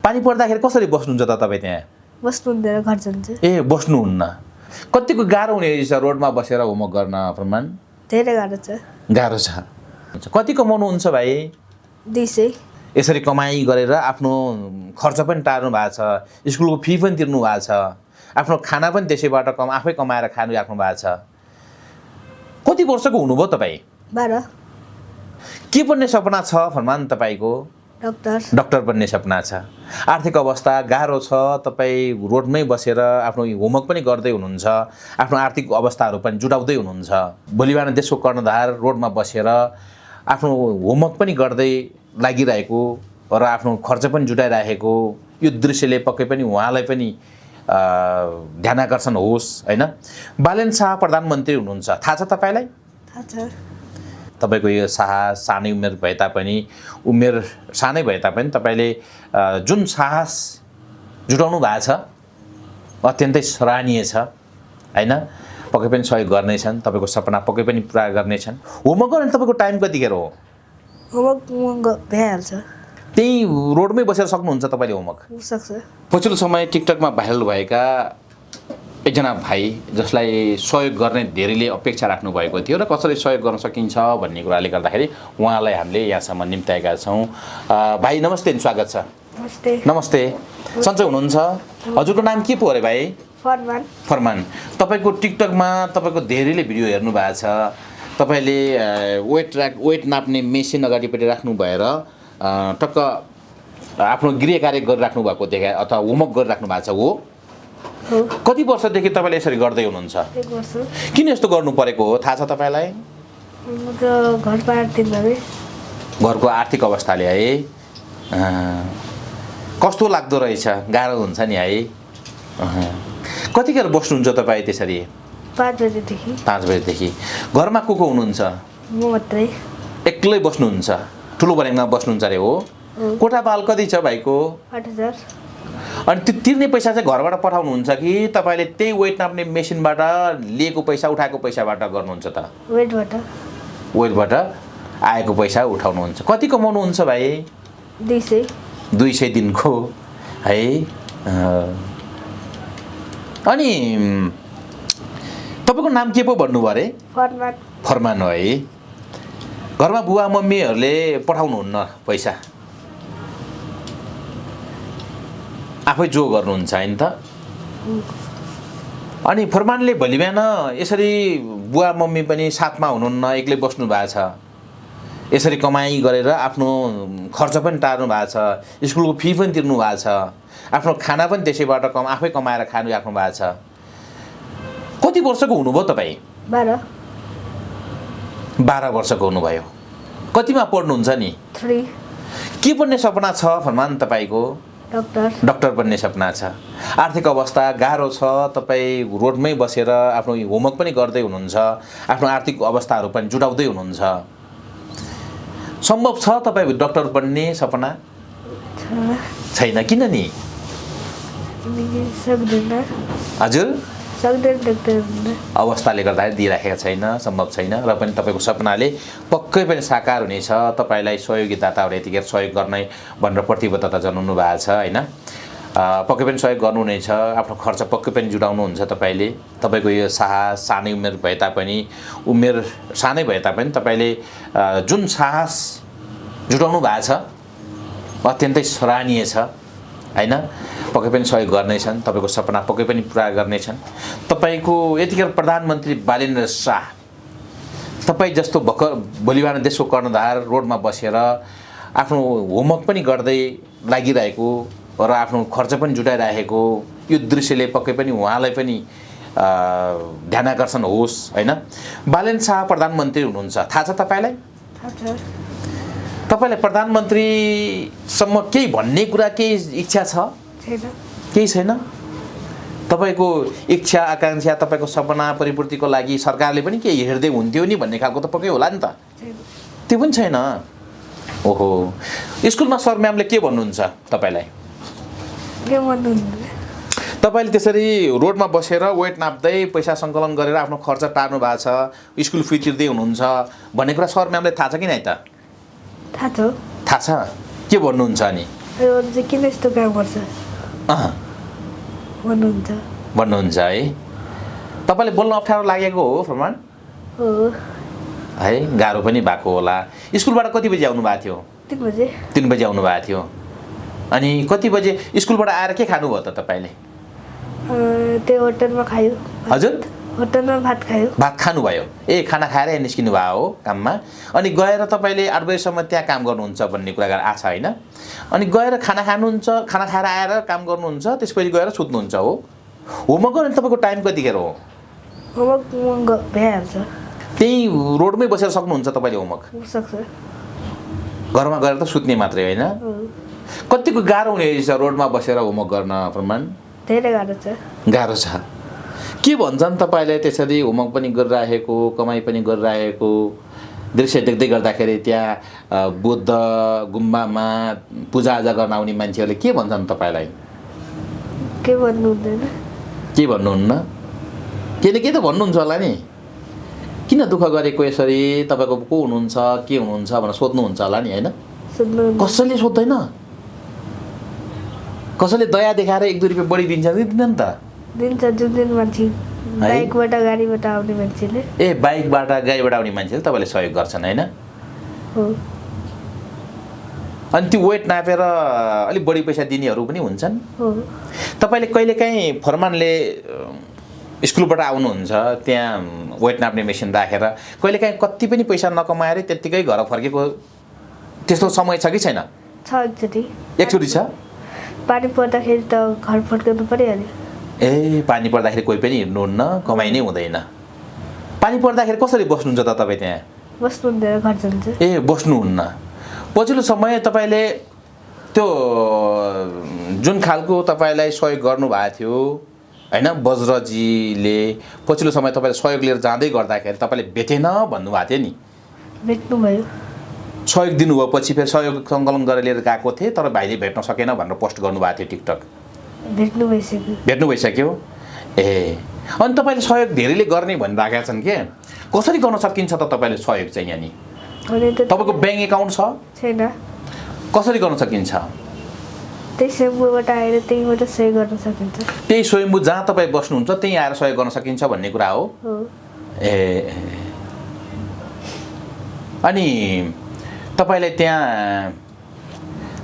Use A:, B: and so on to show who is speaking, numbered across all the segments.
A: पानी पर्दाखेरि कसरी बस्नुहुन्छ त तपाईँ त्यहाँ?
B: बस्नुहुँदैन, घर जान्छु।
A: ए बस्नुहुन्न। कतिको गाह्रो हुने रहेछ रोडमा बसेर होमवर्क गर्न फरमान?
B: धेरै गाह्रो छ।
A: गाह्रो छ। कति कमाउनुहुन्छ भाइ?
B: 200।
A: यसरी कमाइ गरेर आफ्नो खर्च पनि टार्नु भएको छ, स्कुलको फी पनि तिर्नु भएको छ, आफ्नो खाना पनि त्यसैबाट आफै कमाएर खानु राख्नु भएको छ। कति वर्षको हुनुभयो तपाईँ?
B: 12।
A: के बन्ने सपना छ फरमान तपाईँको? डक्टर बन्ने सपना छ। आर्थिक अवस्था गाह्रो छ, तपाईँ रोडमै बसेर आफ्नो होमवर्क पनि गर्दै हुनुहुन्छ, आफ्नो आर्थिक अवस्थाहरू पनि जुटाउँदै हुनुहुन्छ। भोलिबिहान देशको कर्णधार रोडमा बसेर आफ्नो होमवर्क पनि गर्दै लागिरहेको र आफ्नो खर्च पनि जुटाइराखेको यो दृश्यले पक्कै पनि उहाँलाई पनि ध्यानाकर्षण होस् हैन। बालेन शाह प्रधानमन्त्री हुनुहुन्छ, थाहा छ तपाईँलाई?
B: थाहा छ।
A: तपाईँको यो साहस सानै उमेर भए तापनि उमेर सानै भए तापनि तपाईँले जुन साहस जुटाउनु भएको छ अत्यन्तै सराहनीय छ हैन। पक्कै पनि सहयोग गर्नेछन्, तपाईँको सपना पक्कै पनि पुरा गर्नेछन्। होमवर्क गर्ने तपाईँको टाइम कतिखेर हो?
B: होमवर्क भइहाल्छ।
A: त्यही रोडमै बसेर सक्नुहुन्छ तपाईँले होमवर्क?
B: सक्छ।
A: पछिल्लो समय टिकटकमा भाइरल भएका एकजना भाइ जसलाई सहयोग गर्ने धेरैले अपेक्षा राख्नु भएको थियो र कसरी सहयोग गर्न सकिन्छ भन्ने कुराले गर्दाखेरि उहाँलाई हामीले यहाँसम्म निम्ताएका छौँ। भाइ नमस्ते, स्वागत छ।
B: नमस्ते।
A: नमस्ते, सन्चै हुनुहुन्छ? हजुरको नाम के पो अरे भाइ?
B: फरमान।
A: फरमान। तपाईँको टिकटकमा तपाईँको धेरैले भिडियो हेर्नु भएको छ। तपाईँले वेट नाप्ने मेसिन अगाडिपट्टि राख्नु भएर टक्क आफ्नो गृह कार्य गरिराख्नु भएको देखा अथवा होमवर्क गरिराख्नु भएको छ हो? कति वर्षदेखि तपाईँले यसरी गर्दै हुनुहुन्छ?
B: 1 वर्ष।
A: किन यस्तो गर्नु परेको हो थाहा छ तपाईँलाई? घरको आर्थिक अवस्थाले है। कस्तो लाग्दो रहेछ, गाह्रो हुन्छ नि है। कतिखेर बस्नुहुन्छ तपाईँ त्यसरी?
B: 5 बजेदेखि।
A: 5 बजेदेखि। घरमा को हुनुहुन्छ?
B: म मात्रै।
A: एक्लै बस्नुहुन्छ? ठुलो बनेमा बस्नुहुन्छ अरे हो? कोठाबाल कति छ भाइको?
B: 8000।
A: अनि त्यो तिर्ने पैसा चाहिँ घरबाट पठाउनुहुन्छ कि तपाईँले त्यही वेट नाप्ने मेसिनबाट लिएको पैसा उठाएको पैसाबाट गर्नुहुन्छ त? वेटबाट आएको पैसा उठाउनुहुन्छ। कति कमाउनुहुन्छ भाइ?
B: 200।
A: 200 दिनको है। अनि तपाईँको नाम के पो भन्नुभयो अरे?
B: फरमान।
A: फरमान हो है। घरमा बुवा मम्मीहरूले पठाउनुहुन्न पैसा, आफै जो गर्नुहुन्छ हैन त? अनि फरमानले भोलि बिहान यसरी बुवा मम्मी पनि साथमा हुनुहुन्न, एक्लै बस्नु भएको छ, यसरी कमाइ गरेर आफ्नो खर्च पनि टार्नु भएको छ, स्कुलको फी पनि तिर्नु भएको छ, आफ्नो खाना पनि त्यसैबाट आफै कमाएर खानु राख्नु भएको छ। कति वर्षको हुनुभयो तपाईँ?
B: 12।
A: 12 वर्षको हुनुभयो। कतिमा पढ्नुहुन्छ नि?
B: 3।
A: के बन्ने सपना छ फरमान तपाईँको? डक्टर बन्ने सपना छ। आर्थिक अवस्था गाह्रो छ, तपाईँ रोडमै बसेर आफ्नो होमवर्क पनि गर्दै हुनुहुन्छ, आफ्नो आर्थिक अवस्थाहरू पनि जुटाउँदै हुनुहुन्छ। सम्भव छ तपाईँ डक्टर बन्ने सपना? छैन, किन नि? हजुर? अवस्थाले गर्दाखेरि दिइराखेका छैन, सम्भव छैन। र पनि तपाईँको सपनाले पक्कै पनि साकार हुनेछ। तपाईँलाई सहयोगी दाताहरू यतिखेर सहयोग गर्ने भनेर प्रतिबद्धता जनाउनु भएको छ हैन। पक्कै पनि सहयोग गर्नुहुनेछ, आफ्नो खर्च पक्कै पनि जुटाउनुहुन्छ तपाईँले। तपाईँको यो साहस सानै उमेर भए तापनि तपाईँले जुन साहस जुटाउनु भएको छ अत्यन्तै सराहनीय छ हैन। पक्कै पनि सहयोग गर्नेछन्, तपाईँको सपना पक्कै पनि पुरा गर्नेछन्। तपाईँको यतिखेर प्रधानमन्त्री बालेन शाह, तपाईँ जस्तो भोलि बिहान देशको कर्णधार रोडमा बसेर आफ्नो होमवर्क पनि गर्दै लागिरहेको र आफ्नो खर्च पनि जुटाइराखेको यो दृश्यले पक्कै पनि उहाँलाई पनि ध्यानाकर्षण होस् हैन। बालेन शाह प्रधानमन्त्री हुनुहुन्छ, थाहा छ तपाईँलाई?
B: थाहा छ।
A: तपाईँलाई प्रधानमन्त्रीसम्म केही भन्ने कुरा, केही इच्छा छ? केही छैन। तपाईँको इच्छा आकाङ्क्षा, तपाईँको सपना परिपूर्तिको लागि सरकारले पनि केही हेर्दै हुन्थ्यो नि भन्ने खालको त पक्कै होला नि त? त्यो पनि छैन। ओहो, स्कुलमा सर म्यामले के भन्नुहुन्छ तपाईँलाई? तपाईँले त्यसरी रोडमा बसेर वेट नाप्दै पैसा सङ्कलन गरेर आफ्नो खर्च टार्नु भएको छ, स्कुल फी तिर्दै हुनुहुन्छ भन्ने कुरा सर म्यामले थाहा छ कि नै त?
B: थाहा छ।
A: थाहा छ? के भन्नुहुन्छ अनि?
B: यो चाहिँ किन यस्तो काम गर्छ
A: अँ
B: भन्नुहुन्छ
A: भन्नुहुन्छ है। तपाईँले बोल्न अप्ठ्यारो लागेको हो फरमान
B: हो
A: है, गाह्रो पनि भएको होला। स्कुलबाट कति बजी आउनु भएको थियो?
B: 3 बजे
A: 3 बजी आउनु भएको थियो। अनि कति बजे स्कुलबाट आएर के खानुभयो त तपाईँले?
B: त्यो होटलमा खायो
A: हजुर
B: होटलमा भात खायो
A: भात खानुभयो? ए खाना खाएर निस्किनु भयो हो काममा। अनि गएर तपाईँले 8 बजीसम्म त्यहाँ काम गर्नुहुन्छ भन्ने कुरा आएको छ होइन? अनि गएर खाना खानुहुन्छ, खाना खाएर आएर काम गर्नुहुन्छ, त्यसपछि गएर सुत्नुहुन्छ हो? होमवर्क गर्ने तपाईँको टाइम कतिखेर हो?
B: होमवर्क भइहाल्छ
A: त्यही रोडमै बसेर सक्नुहुन्छ तपाईँले होमवर्क?
B: सक्छ
A: घरमा गएर त सुत्ने मात्रै होइन? कतिको गाह्रो हुने रहेछ रोडमा बसेर होमवर्क गर्न फरमान?
B: धेरै गाह्रो छ
A: गाह्रो छ। के भन्छन् तपाईँले त्यसरी होमवर्क पनि गरिराखेको, कमाइ पनि गरिराखेको दृश्य देख्दै गर्दाखेरि त्यहाँ बुद्ध गुम्बामा पूजाआजा गर्न आउने मान्छेहरूले के भन्छन् तपाईँलाई?
B: के भन्नु हुँदैन
A: के भन्नुहुन्न? के न के त भन्नुहुन्छ होला नि? किन दुःख गरेको यसरी, तपाईँको को हुनुहुन्छ, के हुनुहुन्छ भनेर सोध्नुहुन्छ होला नि होइन?
B: सुन्नु
A: कसैले सोध्दैन? कसैले दया देखाएर 1-2 रुपियाँ बढी दिन्छ कि दिँदैन त?
B: दिन्छ जुन दिन मान्छे बाइकबाट गाडीबाट आउने मान्छेले
A: ए बाइकबाट गाडीबाट आउने मान्छेले तपाईँले सहयोग गर्छन् होइन?
B: हो
A: अनि त्यो वेट नापेर अलिक बढी पैसा दिनेहरू पनि हुन्छन्।
B: हो
A: तपाईँले कहिलेकाहीँ फरमानले स्कुलबाट आउनुहुन्छ त्यहाँ वेट नाप्ने मेसिन राखेर कहिलेकाहीँ कति पनि पैसा नकमाएर त्यत्तिकै घर फर्केको त्यस्तो समय छ कि छैन?
B: छ एकचोटि
A: एकचोटि छ?
B: पानी पर्दाखेरि त घर फर्काउनु परिहाल्यो
A: ए पानी पर्दाखेरि कोही पनि हिँड्नुहुन्न, कमाइ नै हुँदैन। पानी पर्दाखेरि कसरी बस्नुहुन्छ त तपाईँ त्यहाँ?
B: बस्नु हुँदैन घर जान्छ
A: ए बस्नुहुन्न। पछिल्लो समय तपाईँले त्यो जुन खालको तपाईँलाई सहयोग गर्नुभएको थियो होइन वज्रजीले, पछिल्लो समय तपाईँले सहयोग लिएर जाँदै गर्दाखेरि तपाईँले भेटेन भन्नुभएको थियो नि?
B: भेट्नुभयो
A: सहयोग दिनुभयो पछि फेरि सहयोग सङ्कलन गरेर लिएर गएको थिएँ तर भाइले भेट्न सकेन भनेर पोस्ट गर्नुभएको थियो टिकटक।
B: भेट्नु भइसक्यो
A: भेट्नु भइसक्यो? ए अनि तपाईँले सहयोग धेरैले गर्ने भनिराखेका छन् के? कसरी गर्न सकिन्छ त तपाईँले सहयोग चाहिँ यहाँनिर?
B: अनि त
A: तपाईँको ब्याङ्क एकाउन्ट छ?
B: छैन
A: कसरी गर्न सकिन्छ?
B: त्यही सेम्बुबाट आएर त्यहीँबाट सहयोग गर्न सकिन्छ
A: त्यही स्वयम्भू जहाँ तपाईँ बस्नुहुन्छ त्यहीँ आएर सहयोग गर्न सकिन्छ भन्ने कुरा हो?
B: हो
A: ए अनि तपाईँलाई त्यहाँ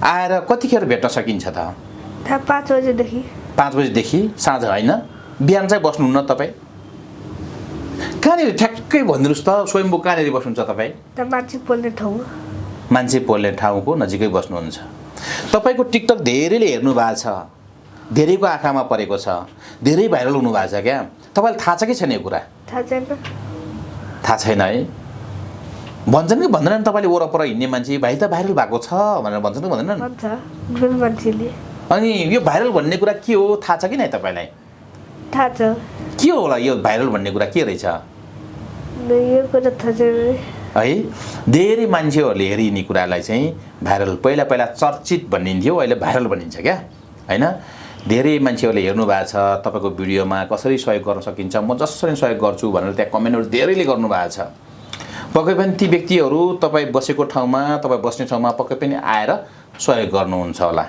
A: आएर कतिखेर भेट्न सकिन्छ त?
B: 5 बजेदेखि
A: 5 बजीदेखि साँझ होइन? बिहान चाहिँ बस्नुहुन्न तपाईँ? कहाँनिर ठ्याक्कै भनिदिनुहोस् त स्वयम्भू कहाँनिर बस्नुहुन्छ तपाईँ?
B: त्यहाँ मान्छे बोल्ने ठाउँ
A: मान्छे बोल्ने ठाउँको नजिकै बस्नुहुन्छ। तपाईँको टिकटक धेरैले हेर्नु भएको छ, धेरैको आँखामा परेको छ, धेरै भाइरल हुनुभएको छ क्या? तपाईँलाई थाहा छ कि छैन यो कुरा?
B: थाहा छैन
A: थाहा छैन है? भन्छन् कि भन्दैनन् तपाईँले वरपर हिँड्ने मान्छे भाइ त भाइरल भएको छ भनेर भन्छन् कि भन्दैनन्?
B: भन्छ गुल मान्छेले
A: अनि यो भाइरल भन्ने कुरा के हो थाहा छ कि नै तपाईँलाई?
B: थाहा छ
A: के होला यो भाइरल भन्ने कुरा के रहेछ
B: यो कुरा थाहा छैन
A: है? धेरै मान्छेहरूले हेरिने कुरालाई चाहिँ भाइरल, पहिला पहिला चर्चित भनिन्थ्यो, अहिले भाइरल भनिन्छ क्या होइन? धेरै मान्छेहरूले हेर्नु भएको छ तपाईँको भिडियोमा कसरी सहयोग गर्न सकिन्छ, म जसरी सहयोग गर्छु भनेर त्यहाँ कमेन्टहरू धेरैले गर्नुभएको छ। पक्कै पनि ती व्यक्तिहरू तपाईँ बसेको ठाउँमा, तपाईँ बस्ने ठाउँमा पक्कै पनि आएर सहयोग गर्नुहुन्छ होला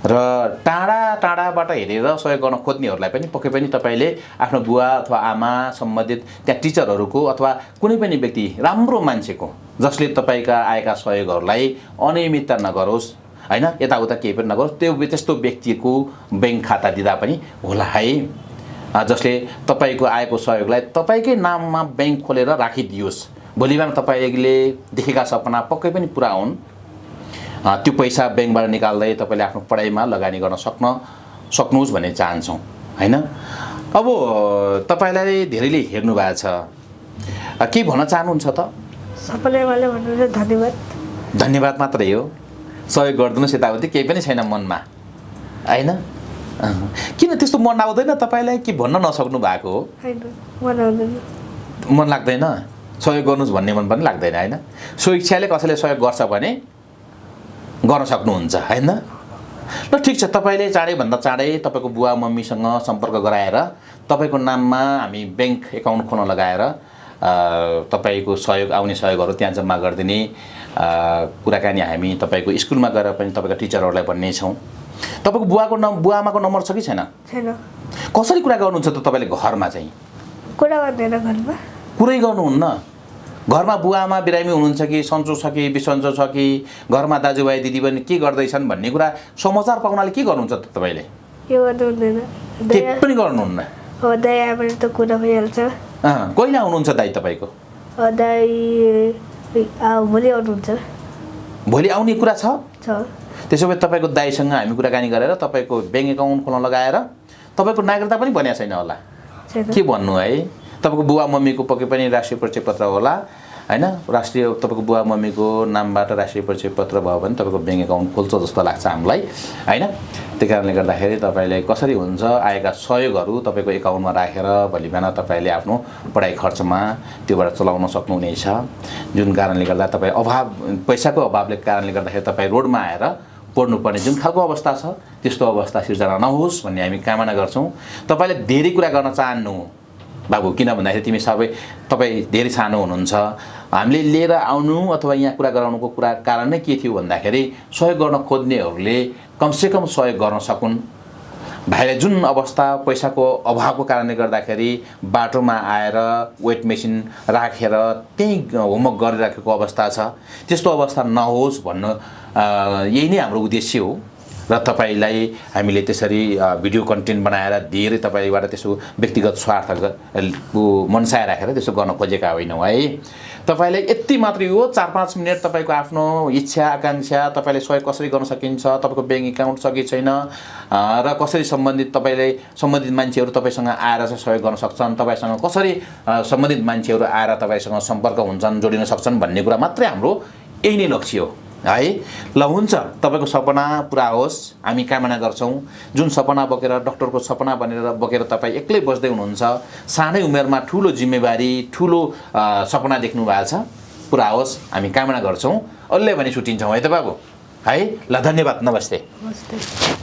A: र टाढा टाढाबाट हेरेर सहयोग गर्न खोज्नेहरूलाई पनि पक्कै पनि तपाईँले आफ्नो बुवा अथवा आमा सम्बन्धित त्यहाँ टिचरहरूको अथवा कुनै पनि व्यक्ति राम्रो मान्छेको जसले तपाईँका आएका सहयोगहरूलाई अनियमितता नगरोस् होइन, यताउता केही पनि नगरोस्, त्यस्तो व्यक्तिको ब्याङ्क खाता दिँदा पनि होला है, जसले तपाईँको आएको सहयोगलाई तपाईँकै नाममा ब्याङ्क खोलेर राखिदियोस्। भोलि बिहान तपाईँले देखेका सपना पक्कै पनि पुरा हुन्। त्यो पैसा ब्याङ्कबाट निकाल्दै तपाईँले आफ्नो पढाइमा लगानी गर्न सक्नुहोस् भन्ने चाहन्छौँ होइन? अब तपाईँलाई धेरैले हेर्नु भएको छ, के भन्न चाहनुहुन्छ त?
B: सबैलाई मलाई भन्नुहुन्छ धन्यवाद
A: धन्यवाद मात्रै हो? सहयोग गरिदिनुहोस् यताउति केही पनि छैन मनमा होइन? किन त्यस्तो मन आउँदैन तपाईँलाई कि भन्न नसक्नु भएको हो?
B: होइन मन आउँदैन
A: मन लाग्दैन? सहयोग गर्नुहोस् भन्ने मन पनि लाग्दैन होइन? स्वेच्छाले कसैले सहयोग गर्छ भने गर्न सक्नुहुन्छ होइन? ल ठिक छ, तपाईँले चाँडैभन्दा चाँडै तपाईँको बुवा मम्मीसँग सम्पर्क गराएर तपाईँको नाममा हामी ब्याङ्क एकाउन्ट खोल्न लगाएर तपाईँको सहयोग आउने सहयोगहरू त्यहाँ जम्मा गरिदिने कुराकानी हामी तपाईँको स्कुलमा गएर पनि तपाईँको टिचरहरूलाई भन्ने छौँ। तपाईँको बुवा आमाको नम्बर छ कि छैन?
B: छैन।
A: कसरी कुरा गर्नुहुन्छ त तपाईँले घरमा चाहिँ?
B: कुरा गर्दैन घरमा।
A: कुरै गर्नुहुन्न? घरमा बुवा आमा बिरामी हुनुहुन्छ कि सन्चो छ कि बिसन्चो छ कि घरमा दाजुभाइ दिदीबहिनी के गर्दैछन् भन्ने कुरा समाचार पाउनाले के गर्नुहुन्छ त तपाईँले?
B: के गर्नु हुँदैन।
A: केही पनि गर्नुहुन्न?
B: अब दाइ आएर त कुरा भइहाल्छ।
A: कहिले आउनुहुन्छ दाइ तपाईँको?
B: दाइ भोलि आउनुहुन्छ।
A: भोलि आउने कुरा छ?
B: छ।
A: त्यसो भए तपाईँको दाइसँग हामी कुराकानी गरेर तपाईँको ब्याङ्क एकाउन्ट खोल्न लगाएर तपाईँको नागरिकता पनि बनिया छैन होला? के भन्नु है? तपाईँको बुवा मम्मीको पक्कै पनि राष्ट्रिय परिचय पत्र होला हैन? राष्ट्रिय तपाईँको बुवा मम्मीको नामबाट राष्ट्रिय परिचय पत्र भयो भने तपाईँको ब्याङ्क एकाउन्ट खोल्छ जस्तो लाग्छ हामीलाई हैन? त्यही कारणले गर्दाखेरि तपाईँले कसरी हुन्छ आएका सहयोगहरू तपाईँको एकाउन्टमा राखेर भोलि बिहान तपाईँले आफ्नो पढाइ खर्चमा त्योबाट चलाउन सक्नुहुनेछ। जुन कारणले गर्दा तपाईँ पैसाको अभावले कारणले गर्दाखेरि तपाईँ रोडमा आएर पढ्नुपर्ने जुन खालको अवस्था छ त्यस्तो अवस्था सिर्जना नहोस् भन्ने हामी कामना गर्छौँ। तपाईँले धेरै कुरा गर्न चाहनु बाबु, किन भन्दाखेरि तपाईँ धेरै सानो हुनुहुन्छ। हामीले लिएर आउनु अथवा यहाँ कुरा गराउनुको कारण नै के थियो भन्दाखेरि सहयोग गर्न खोज्नेहरूले कमसेकम सहयोग गर्न सकुन्। भाइले जुन अवस्था पैसाको अभावको कारणले गर्दाखेरि बाटोमा आएर वेट मेसिन राखेर त्यहीँ होमवर्क गरिराखेको अवस्था छ, त्यस्तो अवस्था नहोस् भन्नु यही नै हाम्रो उद्देश्य हो। र तपाईँलाई हामीले त्यसरी भिडियो कन्टेन्ट बनाएर धेरै तपाईँबाट त्यसो व्यक्तिगत स्वार्थको मनसाय राखेर त्यसो गर्न खोजेका होइनौँ है। तपाईँलाई यति मात्र यो 4-5 मिनट तपाईँको आफ्नो इच्छा आकाङ्क्षा तपाईँले सहयोग कसरी गर्न सकिन्छ, तपाईँको ब्याङ्क एकाउन्ट छ कि छैन र कसरी सम्बन्धित मान्छेहरू तपाईँसँग आएर चाहिँ सहयोग गर्न सक्छन्, तपाईँसँग कसरी सम्बन्धित मान्छेहरू आएर तपाईँसँग सम्पर्क हुन्छन्, जोडिन सक्छन् भन्ने कुरा मात्रै हाम्रो यही नै लक्ष्य हो है। ल हुन्छ, तपाईँको सपना पुरा होस् हामी कामना गर्छौँ। जुन सपना बोकेर डक्टरको सपना बनेर बोकेर तपाईँ एक्लै बस्दै हुनुहुन्छ, सानै उमेरमा ठुलो जिम्मेवारी ठुलो सपना देख्नु भएको छ, पुरा होस् हामी कामना गर्छौँ। अहिले भने छुट्टिन्छौँ है त बाबु है। ल धन्यवाद, नमस्ते।